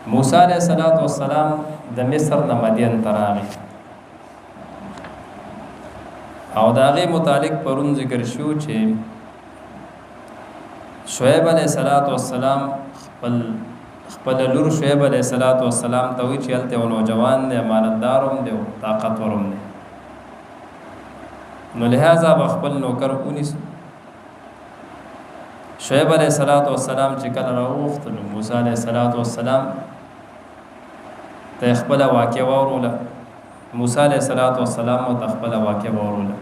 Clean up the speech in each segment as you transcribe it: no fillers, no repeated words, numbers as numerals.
موسی علیه السلام د مصر نه مدین ته راغی او د هغې متعلق پرون ذکر شو چې شعیب علیه السلام خپل خپل لور شعیب علیه السلام ته وایي چې هلته یو نوجوان دی، امانتدار هم دی او طاقتور هم دی، نو لهذا به خپل نوکر ونیسو. شعیب علیه السلام چې کله راوغوښت نو موسی علیه السلام ته خپله واقعه واوروله. موسی علیه السلام ورته خپله واقعه واوروله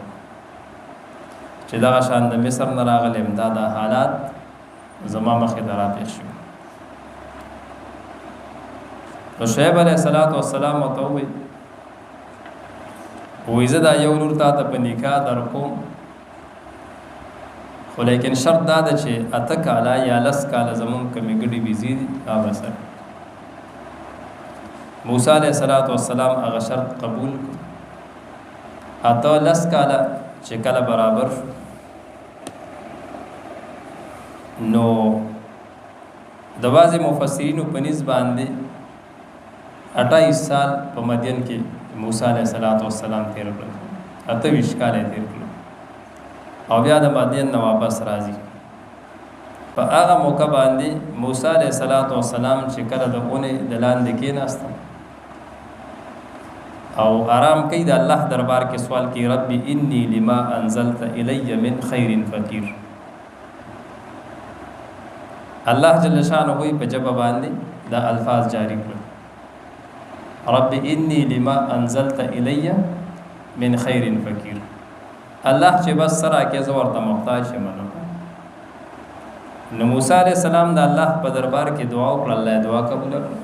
چې دغه شان د مصر نه راغلی یم، دا حالات زما مخې ته راپېښ شو. نو شعیب علیه السلام ورته وویل، وایي زه دا یو لور تا ته په نکاح در کوم، خو لیکن شرط دا ده چې 8 کاله یا 10 کاله زمونږ کمې ګډې بیزې دي هغه به سره. موسی علیه السلام هغه شرط قبول کړ. 8 10 کاله چې کله برابر شو نو د بعضې مفسرینو په نس باندې 28 سال په مدین کې موسی علیه السلام تیر کړل، 28 کاله یې تیر کړل او بیا د مدین نه واپس راځي. په هغه موقع باندې موسی علیه السلام چې کله د اونې د لاندې کېناسته او آرام کوي، د الله دربار کې سوال کوي، رب انی لما انزلت الی من خیر فقیر. الله جل شانه په جبه باندې دا الفاظ جاری کړل، رب انی لما انزلت الی من خیر فقیر. الله چې بس سره کې زه ورته محتاج یم. نو موسی علیه السلام د الله په دربار کې دعا وکړه، الله یې دعا قبوله کړه.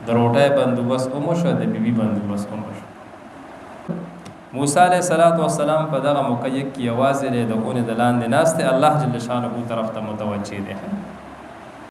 د روټۍ بندوبست هم وشو، د بیبي بندوبست هم وشو. موسی علیه السلام په دغه موقع کې یوازې دی د اونې د لاندې ناست دی، الله جل شانه طرف ته متوجه دی.